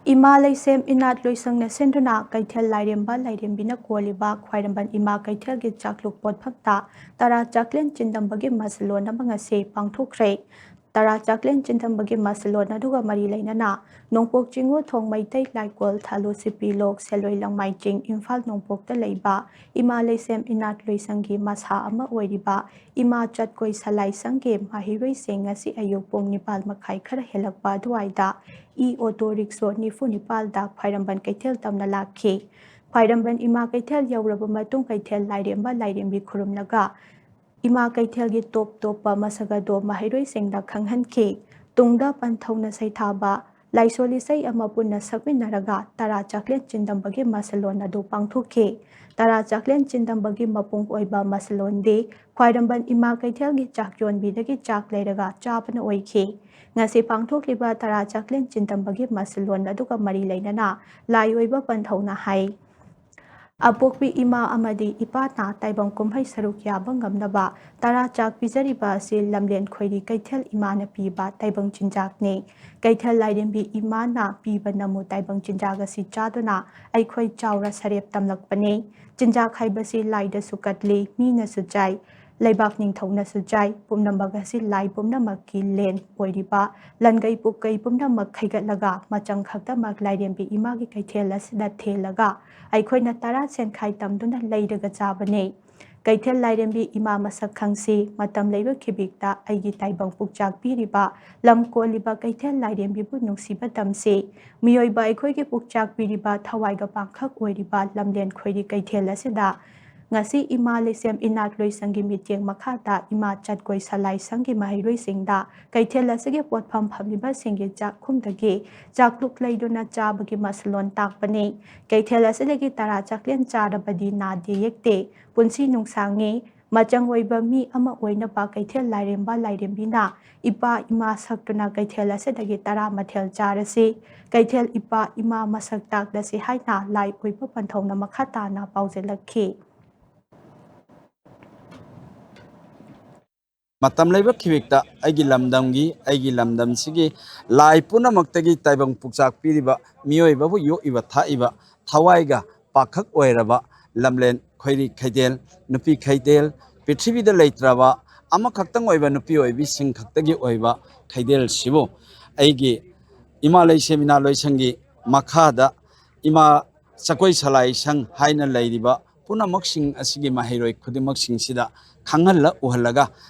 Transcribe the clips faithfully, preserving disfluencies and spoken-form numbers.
ꯏꯃꯥ ꯂꯩꯁꯦꯝ ꯏꯅꯥꯠ ꯂꯣꯏꯁꯪꯅ ꯁꯤꯟꯗꯨꯅ ꯀꯩꯊꯦꯜ ꯂꯥꯏꯔꯦꯝꯕ ꯂꯥꯏꯔꯦꯝꯕꯤꯅ ꯀꯣꯜꯂꯤꯕ ꯈ꯭ꯋꯥꯏꯔꯝꯕꯟ ꯏꯃꯥ ꯀꯩꯊꯦꯜꯒꯤ ꯆꯥꯛꯂꯨꯛ ꯄꯣꯠꯐꯝꯗ ꯇꯔꯥ ꯆꯥꯛꯂꯦꯟ ꯆꯤꯟꯗꯝꯕꯒꯤ ꯃꯁꯂꯣꯟ ꯑꯃ ꯉꯁꯤ ꯄꯥꯡꯊꯣꯛꯈ꯭ꯔꯦ꯫ ꯇꯔꯥ ꯆꯥꯛꯂꯦꯟ ꯆꯤꯟꯗꯝꯕꯒꯤ ꯃꯁꯂꯣꯟ ꯑꯗꯨꯒ ꯃꯔꯤ ꯂꯩꯅꯅ ꯅꯣꯡꯄꯣꯛ ꯆꯤꯡꯉꯨ ꯊꯣꯡ ꯃꯩꯇꯩ ꯂꯥꯏꯀꯣꯜ ꯊꯥꯂꯨ ꯁꯤꯄꯤ ꯂꯣꯛ ꯁꯦꯂꯣꯏ ꯂꯪꯃꯥꯏ ꯆꯤꯡ ꯏꯝꯐꯥꯜ ꯅꯣꯡꯄꯣꯛꯇ ꯂꯩꯕ ꯏꯃꯥ ꯂꯩꯁꯦꯝ ꯏꯅꯥꯠ ꯂꯣꯏꯁꯪꯒꯤ ꯃꯁꯥ ꯑꯃ ꯑꯣꯏꯔꯤꯕ ꯏꯃꯥ ꯆꯠꯀꯣꯏ ꯁꯂꯥꯏ ꯁꯪꯒꯤ ꯃꯍꯩꯔꯣꯏꯁꯤꯡ ꯉꯁꯤ ꯑꯌꯨꯛ ꯄꯨꯡ ꯅꯤꯄꯥꯜ ꯃꯈꯥꯏ ꯈꯔ ꯍꯦꯜꯂꯛꯄ ꯑꯗꯨꯋꯥꯏꯗ ꯏ ꯑꯣꯇꯣ ꯔꯤꯛꯁꯣ ꯅꯤꯐꯨ ꯅꯤꯄꯥꯜꯗ ꯈ꯭ꯋꯥꯏꯔꯝꯕꯟ ꯀꯩꯊꯦꯜ ꯇꯝꯅ ꯂꯥꯛꯈꯤ꯫ ꯈ꯭ꯋꯥꯏꯔꯝꯕꯟ ꯏꯃꯥ ꯀꯩꯊꯦꯜ ꯌꯧꯔꯕ ꯃꯇꯨꯡ ꯀꯩꯊꯦꯜ ꯂꯥꯏꯔꯦꯝꯕ ꯂꯥꯏꯔꯦꯝꯕꯤ ꯈꯨꯔꯨꯝꯂꯒ ꯏꯃꯥ ꯀꯩꯊꯦꯜꯒꯤ ꯇꯣꯞ ꯇꯣꯞꯄ ꯃꯁꯛ ꯑꯗꯣ ꯃꯍꯩꯔꯣꯏꯁꯤꯡꯗ ꯈꯪꯍꯟꯈꯤ꯫ ꯇꯨꯡꯗ ꯄꯟꯊꯧꯅ ꯁꯩꯊꯥꯕ ꯂꯥꯏꯁꯣꯜ ꯏꯁꯩ ꯑꯃ ꯄꯨꯟꯅ ꯁꯛꯃꯤꯟꯅꯔꯒ ꯇꯔꯥ ꯆꯥꯛꯂꯦꯟ ꯆꯤꯟꯗꯝꯕꯒꯤ ꯃꯁꯂꯣꯟ ꯑꯗꯨ ꯄꯥꯡꯊꯣꯛꯈꯤ꯫ ꯇꯔꯥ ꯆꯥꯛꯂꯦꯟ ꯆꯤꯟꯗꯝꯕꯒꯤ ꯃꯄꯨꯡ ꯑꯣꯏꯕ ꯃꯁꯂꯣꯟꯗꯤ ꯈ꯭ꯋꯥꯏꯔꯝꯕꯟ ꯏꯃꯥ ꯀꯩꯊꯦꯜꯒꯤ ꯆꯥꯛ ꯌꯣꯟꯕꯤꯗꯒꯤ ꯆꯥꯛ ꯂꯩꯔꯒ ꯆꯥꯕꯅ ꯑꯣꯏꯈꯤ꯫ ꯉꯁꯤ ꯄꯥꯡꯊꯣꯛꯂꯤꯕ ꯇꯔꯥ ꯆꯥꯛꯂꯦꯟ ꯆꯤꯟꯗꯝꯕꯒꯤ ꯃꯁꯂꯣꯟ ꯑꯗꯨꯒ ꯃꯔꯤ ꯂꯩꯅꯅ ꯂꯥꯏ ꯑꯣꯏꯕ ꯄꯟꯊꯧꯅ ꯍꯥꯏ꯫ ꯑꯄꯣꯛꯄꯤ ꯏꯃꯥ ꯑꯃꯗꯤ ꯏꯄꯥꯅ ꯇꯥꯏꯕꯪ ꯀꯨꯝꯍꯩ ꯁꯔꯨꯛ ꯌꯥꯕ ꯉꯝꯅꯕ ꯇꯔꯥ ꯆꯥꯛ ꯄꯤꯖꯔꯤꯕ ꯑꯁꯤ ꯂꯝꯂꯦꯟ ꯈꯣꯏꯔꯤ ꯀꯩꯊꯦꯜ ꯏꯃꯥꯅ ꯄꯤꯕ ꯇꯥꯏꯕꯪ ꯆꯤꯟꯖꯥꯛꯅꯤ꯫ ꯀꯩꯊꯦꯜ ꯂꯥꯏꯔꯦꯝꯕꯤ ꯏꯃꯥꯅ ꯄꯤꯕ ꯅꯃꯨ ꯇꯥꯏꯕꯪ ꯆꯤꯟꯖꯥꯛ ꯑꯁꯤ ꯆꯥꯗꯨꯅ ꯑꯩꯈꯣꯏ ꯆꯥꯎꯔ ꯁꯔꯦꯞ ꯇꯝꯂꯛꯄꯅꯤ꯫ ꯆꯤꯟꯖꯥꯛ ꯍꯥꯏꯕꯁꯤ ꯂꯥꯏꯗꯁꯨ ꯀꯠꯂꯤ, ꯃꯤꯅꯁꯨ ꯆꯥꯏ, ꯂꯩꯕꯥꯛ ꯅꯤꯡꯊꯧꯅꯁꯨ ꯆꯥꯏ꯫ ꯄꯨꯝꯅꯃꯛ ꯑꯁꯤ ꯂꯥꯏ ꯄꯨꯝꯅꯃꯛꯀꯤ ꯂꯦꯟ ꯑꯣꯏꯔꯤꯕ ꯂꯟꯒꯩ ꯄꯨꯛꯀꯩ ꯄꯨꯝꯅꯃꯛ ꯈꯩꯒꯠꯂꯒ ꯃꯆꯪ ꯈꯛꯇꯃꯛ ꯂꯥꯏꯔꯦꯝꯕꯤ ꯏꯃꯥꯒꯤ ꯀꯩꯊꯦꯜ ꯑꯁꯤꯗ ꯊꯦꯜꯂꯒ ꯑꯩꯈꯣꯏꯅ ꯇꯔꯥ ꯁꯦꯟꯈꯥꯏ ꯇꯝꯗꯨꯅ ꯂꯩꯔꯒ ꯆꯥꯕꯅꯤ꯫ ꯀꯩꯊꯦꯜ ꯂꯥꯏꯔꯦꯝꯕꯤ ꯏꯃꯥ ꯃꯁꯛ ꯈꯪꯁꯤ, ꯃꯇꯝ ꯂꯩꯕ ꯈꯤꯕꯤꯛꯇ ꯑꯩꯒꯤ ꯇꯥꯏꯕꯪ ꯄꯨꯛꯆꯥꯛ ꯄꯤꯔꯤꯕ ꯂꯝ ꯀꯣꯜꯂꯤꯕ ꯀꯩꯊꯦꯜ ꯂꯥꯏꯔꯦꯝꯕꯤꯕꯨ ꯅꯨꯡꯁꯤꯕ ꯇꯝꯁꯤ꯫ ꯃꯤꯑꯣꯏꯕ ꯑꯩꯈꯣꯏꯒꯤ ꯄꯨꯛꯆꯥꯛ ꯄꯤꯔꯤꯕ ꯊꯋꯥꯏꯒ ꯄꯥꯡꯈꯛ ꯑꯣꯏꯔꯤꯕ ꯂꯝꯂꯦꯟ ꯈꯣꯏꯔꯤ ꯀꯩꯊꯦꯜ ꯑꯁꯤꯗ ꯉꯁꯤ ꯏꯃꯥ ꯂꯩꯁꯦꯝ ꯏꯅꯥꯠ ꯂꯣꯏꯁꯪꯒꯤ ꯃꯤꯠꯌꯦꯡ ꯃꯈꯥꯗ ꯏꯃꯥ ꯆꯠꯀꯣꯏ ꯁꯂꯥꯏ ꯁꯪꯒꯤ ꯃꯍꯩꯔꯣꯏꯁꯤꯡꯗ ꯀꯩꯊꯦꯜ ꯑꯁꯤꯒꯤ ꯄꯣꯠꯐꯝ ꯐꯝꯂꯤꯕꯁꯤꯡꯒꯤ ꯆꯥꯛꯈꯨꯝꯗꯒꯤ ꯆꯥꯛꯂꯨꯛ ꯂꯩꯗꯨꯅ ꯆꯥꯕꯒꯤ ꯃꯁꯂꯣꯟ ꯇꯥꯛꯄꯅꯤ꯫ ꯀꯩꯊꯦꯜ ꯑꯁꯤꯗꯒꯤ ꯇꯔꯥ ꯆꯥꯛꯂꯦꯟ ꯆꯥꯔꯕꯗꯤ ꯅꯥꯗꯦ ꯌꯦꯛꯇꯦ, ꯄꯨꯟꯁꯤ ꯅꯨꯡꯁꯥꯡꯉꯤ꯫ ꯃꯆꯪ ꯑꯣꯏꯕ ꯃꯤ ꯑꯃ ꯑꯣꯏꯅꯕ ꯀꯩꯊꯦꯜ ꯂꯥꯏꯔꯦꯝꯕ ꯂꯥꯏꯔꯦꯝꯕꯤꯅ ꯏꯄꯥ ꯏꯃꯥ ꯁꯛꯇꯨꯅ ꯀꯩꯊꯦꯜ ꯑꯁꯤꯗꯒꯤ ꯇꯔꯥ ꯃꯊꯦꯜ ꯆꯥꯔꯁꯤ, ꯀꯩꯊꯦꯜ ꯏꯄꯥ ꯏꯃꯥ ꯃꯁꯛ ꯇꯥꯛꯂꯁꯤ ꯍꯥꯏꯅ ꯂꯥꯏ ꯑꯣꯏꯕ ꯄꯟꯊꯧꯅ ꯃꯈꯥ ꯇꯥꯅ ꯄꯥꯎꯖꯦꯜꯂꯛꯈꯤ꯫ ꯃꯇꯝ ꯂꯩꯕ ꯈꯤꯕꯤꯛꯇ ꯑꯩꯒꯤ ꯂꯝꯗꯝꯒꯤ, ꯑꯩꯒꯤ ꯂꯝꯗꯝꯁꯤꯒꯤ ꯂꯥꯏ ꯄꯨꯝꯅꯃꯛꯇꯒꯤ ꯇꯥꯏꯕꯪ ꯄꯨꯛꯆꯥꯛ ꯄꯤꯔꯤꯕ ꯃꯤꯑꯣꯏꯕꯕꯨ ꯌꯣꯛꯏꯕ ꯊꯥꯛꯏꯕ ꯊꯋꯥꯏꯒ ꯄꯥꯈꯛ ꯑꯣꯏꯔꯕ ꯂꯝꯂꯦꯟ ꯈꯣꯏꯔꯤ ꯈꯩꯗꯦꯜ, ꯅꯨꯄꯤ ꯈꯩꯗꯦꯜ, ꯄ꯭ꯔꯤꯊꯤꯕꯤꯗ ꯂꯩꯇ꯭ꯔꯕ ꯑꯃꯈꯛꯇꯪ ꯑꯣꯏꯕ ꯅꯨꯄꯤ ꯑꯣꯏꯕꯤꯁꯤꯡ ꯈꯛꯇꯒꯤ ꯑꯣꯏꯕ ꯈꯩꯗꯦꯜꯁꯤꯕꯨ ꯑꯩꯒꯤ ꯏꯃꯥ ꯂꯩꯁꯦꯝ ꯏꯅꯥ ꯂꯣꯏꯁꯪꯒꯤ ꯃꯈꯥꯗ ꯏꯃꯥ ꯆꯀꯣꯏ ꯁꯂꯥꯏ ꯁꯪ ꯍꯥꯏꯅ ꯂꯩꯔꯤꯕ ꯄꯨꯝꯅꯃꯛꯁꯤꯡ ꯑꯁꯤꯒꯤ ꯃꯍꯩꯔꯣꯏ ꯈꯨꯗꯤꯡꯃꯛꯁꯤꯡꯁꯤꯗ ꯈꯪꯍꯜꯂ ꯎꯍꯜꯂꯒ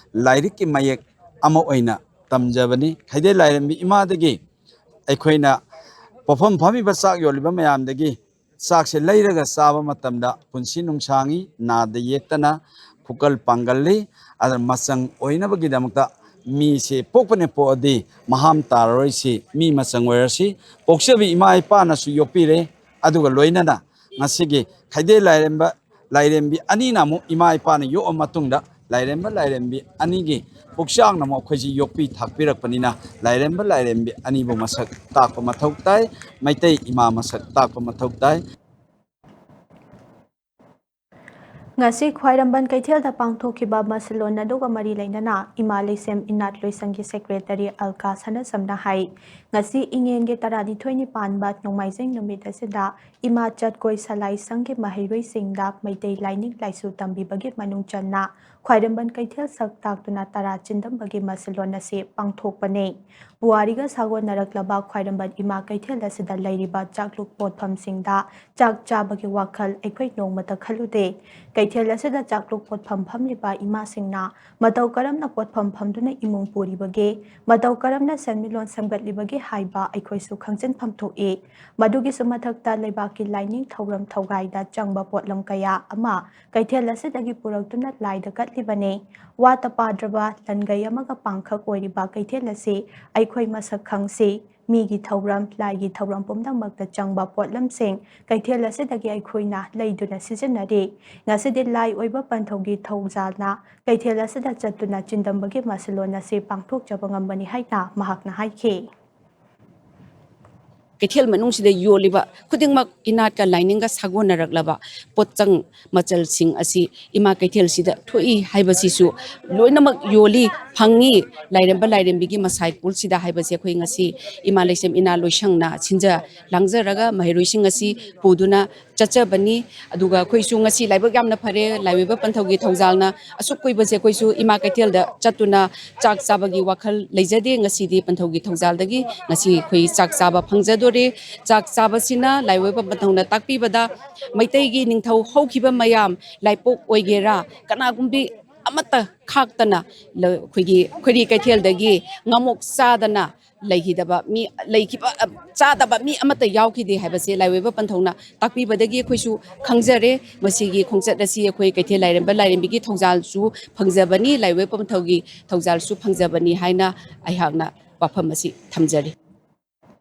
ꯂꯥꯏꯔꯤꯛꯀꯤ ꯃꯌꯦꯛ ꯑꯃ ꯑꯣꯏꯅ ꯇꯝꯖꯕꯅꯤ꯫ ꯈꯩꯗꯦꯜ ꯂꯥꯏꯔꯦꯝꯕꯤ ꯏꯃꯥꯗꯒꯤ ꯑꯩꯈꯣꯏꯅ ꯄꯣꯠꯐꯝ ꯐꯝꯃꯤꯕ ꯆꯥꯛ ꯌꯣꯜꯂꯤꯕ ꯃꯌꯥꯝꯗꯒꯤ ꯆꯥꯛꯁꯦ ꯂꯩꯔꯒ ꯆꯥꯕ ꯃꯇꯝꯗ ꯄꯨꯟꯁꯤ ꯅꯨꯡꯁꯥꯡꯉꯤ, ꯅꯥꯗ ꯌꯦꯛꯇꯅ ꯈꯨꯀꯜ ꯄꯥꯡꯒꯜꯂꯤ꯫ ꯑꯗꯨꯅ ꯃꯆꯪ ꯑꯣꯏꯅꯕꯒꯤꯗꯃꯛꯇ ꯃꯤꯁꯦ ꯄꯣꯛꯄꯅꯦ ꯄꯣꯛꯑꯗꯤ ꯃꯍꯥꯝ ꯇꯥꯔꯔꯣꯏꯁꯤ, ꯃꯤ ꯃꯆꯪ ꯑꯣꯏꯔꯁꯤ꯫ ꯄꯣꯛꯆꯕꯤ ꯏꯃꯥ ꯏꯄꯥꯅꯁꯨ ꯌꯣꯛꯄꯤꯔꯦ, ꯑꯗꯨꯒ ꯂꯣꯏꯅꯅ ꯉꯁꯤꯒꯤ ꯈꯩꯗꯦꯜ ꯂꯥꯏꯔꯦꯝꯕ, ꯂꯥꯏꯔꯦꯝꯕꯤ ꯑꯅꯤꯅ ꯑꯃꯨꯛ ꯏꯃꯥ ꯏꯄꯥꯅ ꯌꯣꯛꯑ ꯃꯇꯨꯡꯗ ꯂꯥꯏꯔꯦꯝꯕ ꯂꯥꯏꯔꯦꯝꯕꯤ ꯑꯅꯤꯒꯤ ꯄꯨꯛꯆꯥꯡꯅ ꯑꯃꯨꯛ ꯑꯩꯈꯣꯏꯁꯤ ꯌꯣꯛꯄꯤ ꯊꯥꯛꯄꯤꯔꯛꯄꯅꯤꯅ ꯂꯥꯏꯔꯦꯝꯕ ꯂꯥꯏꯔꯦꯝꯕꯤ ꯑꯅꯤꯕꯨ ꯃꯁꯛ ꯇꯥꯛꯄ ꯃꯊꯧ ꯇꯥꯏ, ꯃꯩꯇꯩ ꯏꯃꯥ ꯃꯁꯛ ꯇꯥꯛꯄ ꯃꯊꯧ ꯇꯥꯏ꯫ ꯉꯁꯤ ꯈ꯭ꯋꯥꯏꯔꯝꯕꯟ ꯀꯩꯊꯦꯜꯗ ꯄꯥꯡꯊꯣꯛꯈꯤꯕ ꯃꯁꯤꯂꯣꯟ ꯑꯗꯨꯒ ꯃꯔꯤ ꯂꯩꯅꯅ ꯏꯃꯥ ꯂꯩꯁꯦꯝ ꯏꯅꯥꯠ ꯂꯣꯏꯁꯪꯒꯤ ꯁꯦꯀ꯭ꯔꯦꯇꯔꯤ ꯑꯜꯀꯥ ꯁꯅꯥꯖꯝꯅ ꯍꯥꯏ, ꯉꯁꯤ ꯏꯉꯦꯟꯒꯤ ꯇꯔꯥꯅꯤꯊꯣꯏꯅꯤ ꯄꯥꯟꯕ ꯅꯣꯡꯃꯥꯏꯖꯤꯡ ꯅꯨꯃꯤꯠ ꯑꯁꯤꯗ ꯏꯃꯥ ꯆꯠꯀꯣꯏ ꯁꯂꯥꯏ ꯁꯪꯒꯤ ꯃꯍꯩꯔꯣꯏꯁꯤꯡꯗ ꯃꯩꯇꯩ ꯂꯥꯏꯅꯤꯡ ꯂꯥꯏꯁꯨ ꯇꯝꯕꯤꯕꯒꯤ ꯃꯅꯨꯡ ꯆꯟꯅ ꯈ꯭ꯋꯥꯏꯔꯝꯕꯟ ꯀꯩꯊꯦꯜ ꯁꯛ ꯇꯥꯛꯇꯨꯅ ꯇꯔꯥ ꯆꯤꯟꯗꯝꯕꯒꯤ ꯃꯁꯤꯂꯣꯟ ꯑꯁꯤ ꯄꯥꯡꯊꯣꯛꯄꯅꯤ꯫ ꯄꯨꯋꯥꯔꯤꯒ ꯁꯥꯒꯣꯟꯅꯔꯛꯂꯕ ꯈ꯭ꯋꯥꯏꯔꯝꯕꯟ ꯏꯃꯥ ꯀꯩꯊꯦꯜ ꯑꯁꯤꯗ ꯂꯩꯔꯤꯕ ꯆꯥꯛꯂꯨꯛ ꯄꯣꯠꯐꯝꯁꯤꯡꯗ ꯆꯥꯛ ꯆꯥꯕꯒꯤ ꯋꯥꯈꯜ ꯑꯩꯈꯣꯏ ꯅꯣꯡꯃꯇ ꯈꯜꯂꯨꯗꯦ꯫ ꯀꯩꯊꯦꯜ ꯑꯁꯤꯗ ꯆꯥꯛꯂꯨꯛ ꯄꯣꯠꯐꯝ ꯐꯝꯂꯤꯕ ꯏꯃꯥꯁꯤꯡꯅ ꯃꯇꯧ ꯀꯔꯝꯅ ꯄꯣꯠꯐꯝ ꯐꯝꯗꯨꯅ ꯏꯃꯨꯡ ꯄꯨꯔꯤꯕꯒꯦ, ꯃꯇꯧ ꯀꯔꯝꯅ ꯁꯦꯟꯃꯤꯠꯂꯣꯟ ꯁꯦꯝꯒꯠꯂꯤꯕꯒꯦ ꯍꯥꯏꯕ ꯑꯩꯈꯣꯏꯁꯨ ꯈꯪꯖꯤꯟꯐꯝ ꯊꯣꯛꯏ꯫ ꯃꯗꯨꯒꯤꯁꯨ ꯃꯊꯛꯇ ꯂꯩꯕꯥꯛꯀꯤ ꯂꯥꯏꯅꯤꯡ ꯊꯧꯔꯝ ꯊꯧꯒꯥꯏꯗ ꯆꯪꯕ ꯄꯣꯠꯂꯝ ꯀꯌꯥ ꯑꯃ ꯀꯩꯊꯦꯜ ꯑꯁꯤꯗꯒꯤ ꯄꯨꯔꯛꯇꯨꯅ ꯂꯥꯏꯗ ꯀꯠꯂꯤꯕꯅꯤ꯫ ꯋꯥꯠꯇ ꯄꯥꯗ꯭ꯔꯕ ꯂꯟꯒꯩ ꯑꯃꯒ ꯄꯥꯡꯈꯛ ꯑꯣꯏꯔꯤꯕ ꯀꯩꯊꯦꯜ ꯑꯁꯤ ꯑꯩꯈꯣꯏ ꯃꯁꯛ ꯈꯪꯁꯤ꯫ ꯃꯤꯒꯤ ꯊꯧꯔꯝ, ꯂꯥꯏꯒꯤ ꯊꯧꯔꯝ ꯄꯨꯝꯅꯃꯛꯇ ꯆꯪꯕ ꯄꯣꯠꯂꯝꯁꯤꯡ ꯀꯩꯊꯦꯜ ꯑꯁꯤꯗꯒꯤ ꯑꯩꯈꯣꯏꯅ ꯂꯩꯗꯨꯅ ꯁꯤꯖꯤꯟꯅꯔꯤ꯫ ꯉꯁꯤꯗꯤ ꯂꯥꯏ ꯑꯣꯏꯕ ꯄꯟꯊꯧꯒꯤ ꯊꯧꯖꯥꯜꯅ ꯀꯩꯊꯦꯜ ꯑꯁꯤꯗ ꯆꯠꯇꯨꯅ ꯆꯤꯟꯗꯝꯕꯒꯤ ꯃꯁꯤꯂꯣꯟ ꯑꯁꯤ ꯄꯥꯡꯊꯣꯛꯆꯕ ꯉꯝꯕꯅꯤ ꯍꯥꯏꯅ ꯃꯍꯥꯛꯅ ꯍꯥꯏꯈꯤ꯫ ꯀꯩꯊꯦꯜ ꯃꯅꯨꯡꯁꯤꯗ ꯌꯣꯜꯂꯤꯕ ꯈꯨꯗꯤꯡꯃꯛ ꯏꯅꯥꯠꯀ ꯂꯥꯏꯅꯤꯡꯒ ꯁꯥꯒꯣꯟꯅꯔꯛꯂꯕ ꯄꯣꯠꯆꯪ ꯃꯆꯜꯁꯤꯡ ꯑꯁꯤ ꯏꯃꯥ ꯀꯩꯊꯦꯜꯁꯤꯗ ꯊꯣꯛꯏ ꯍꯥꯏꯕꯁꯤꯁꯨ ꯂꯣꯏꯅꯃꯛ ꯌꯣꯜꯂꯤ, ꯐꯪꯉꯤ꯫ ꯂꯥꯏꯔꯦꯝꯕ ꯂꯥꯏꯔꯦꯝꯕꯤꯒꯤ ꯃꯁꯥꯏ ꯀꯣꯜꯁꯤꯗ ꯍꯥꯏꯕꯁꯦ ꯑꯩꯈꯣꯏ ꯉꯁꯤ ꯏꯃꯥ ꯂꯩꯁꯦꯝ ꯏꯅꯥ ꯂꯣꯏꯁꯪꯅ ꯁꯤꯟꯖ ꯂꯥꯡꯖꯔꯒ ꯃꯍꯩꯔꯣꯏꯁꯤꯡ ꯑꯁꯤ ꯄꯨꯗꯨꯅ ꯆꯠꯆꯕꯅꯤ꯫ ꯑꯗꯨꯒ ꯑꯩꯈꯣꯏꯁꯨ ꯉꯁꯤ ꯂꯥꯏꯕꯛ ꯌꯥꯝꯅ ꯐꯔꯦ, ꯂꯥꯏꯑꯣꯏꯕ ꯄꯟꯊꯧꯒꯤ ꯊꯧꯖꯥꯜꯅ ꯑꯁꯨꯛ ꯀꯨꯏꯕꯁꯦ ꯑꯩꯈꯣꯏꯁꯨ ꯏꯃꯥ ꯀꯩꯊꯦꯜꯗ ꯆꯠꯇꯨꯅ ꯆꯥꯛ ꯆꯥꯕꯒꯤ ꯋꯥꯈꯜ ꯂꯩꯖꯗꯦ꯫ ꯉꯁꯤꯗꯤ ꯄꯟꯊꯧꯒꯤ ꯊꯧꯖꯥꯜꯗꯒꯤ ꯉꯁꯤ ꯑꯩꯈꯣꯏ ꯆꯥꯛ ꯆꯥꯕ ꯐꯪꯖꯗꯣꯔꯦ꯫ ꯆꯥꯛ ꯆꯥꯕꯁꯤꯅ ꯂꯥꯏꯑꯣꯏꯕ ꯄꯟꯊꯧꯅ ꯇꯥꯛꯄꯤꯕꯗ ꯃꯩꯇꯩꯒꯤ ꯅꯤꯡꯊꯧ ꯍꯧꯈꯤꯕ ꯃꯌꯥꯝ, ꯂꯥꯏꯄꯣꯛ ꯑꯣꯏꯒꯦꯔꯥ, ꯀꯅꯥꯒꯨꯝꯕꯤ ꯑꯃꯠꯇ ꯈꯥꯛꯇꯅ ꯂ-, ꯑꯩꯈꯣꯏꯒꯤ ꯈꯣꯏꯔꯤ ꯀꯩꯊꯦꯜꯗꯒꯤ ꯉꯥꯃꯣꯛ ꯆꯥꯗꯅ ꯂꯩꯈꯤꯗꯕ ꯃꯤ, ꯂꯩꯈꯤꯕ, ꯑ, ꯆꯥꯗꯕ ꯃꯤ ꯑꯃꯠꯇ ꯌꯥꯎꯈꯤꯗꯦ ꯍꯥꯏꯕꯁꯦ ꯂꯥꯏꯑꯣꯏꯕ ꯄꯟꯊꯧꯅ ꯇꯥꯛꯄꯤꯕꯗꯒꯤ ꯑꯩꯈꯣꯏꯁꯨ ꯈꯪꯖꯔꯦ꯫ ꯃꯁꯤꯒꯤ ꯈꯣꯡꯆꯠ ꯑꯁꯤ ꯑꯩꯈꯣꯏ ꯀꯩꯊꯦꯜ ꯂꯥꯏꯔꯦꯝꯕ ꯂꯥꯏꯔꯦꯝꯕꯤꯒꯤ ꯊꯧꯖꯥꯜꯁꯨ ꯐꯪꯖꯕꯅꯤ, ꯂꯥꯏꯑꯣꯏꯕ ꯄꯟꯊꯧꯒꯤ ꯊꯧꯖꯥꯜꯁꯨ ꯐꯪꯖꯕꯅꯤ ꯍꯥꯏꯅ ꯑꯩꯍꯥꯛꯅ ꯋꯥꯐꯝ ꯑꯁꯤ ꯊꯝꯖꯔꯤ꯫